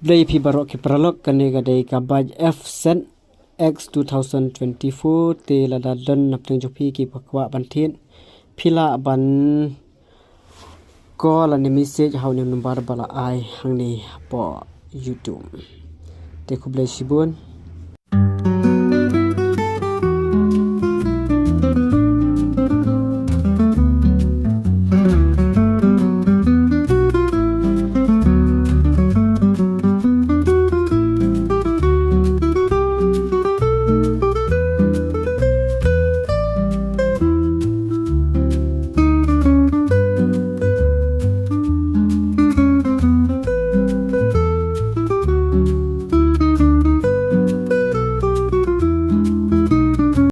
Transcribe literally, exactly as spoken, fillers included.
Khublei phi baroh ki paralok, kane ka dei ka batch F set X two thousand twenty-four. Te lada don napdeng jong phi kiba kwah ban thied, phi lah ban call lane message ha une u number ba la ai hangne hapoh YouTube. Te khublei shibun.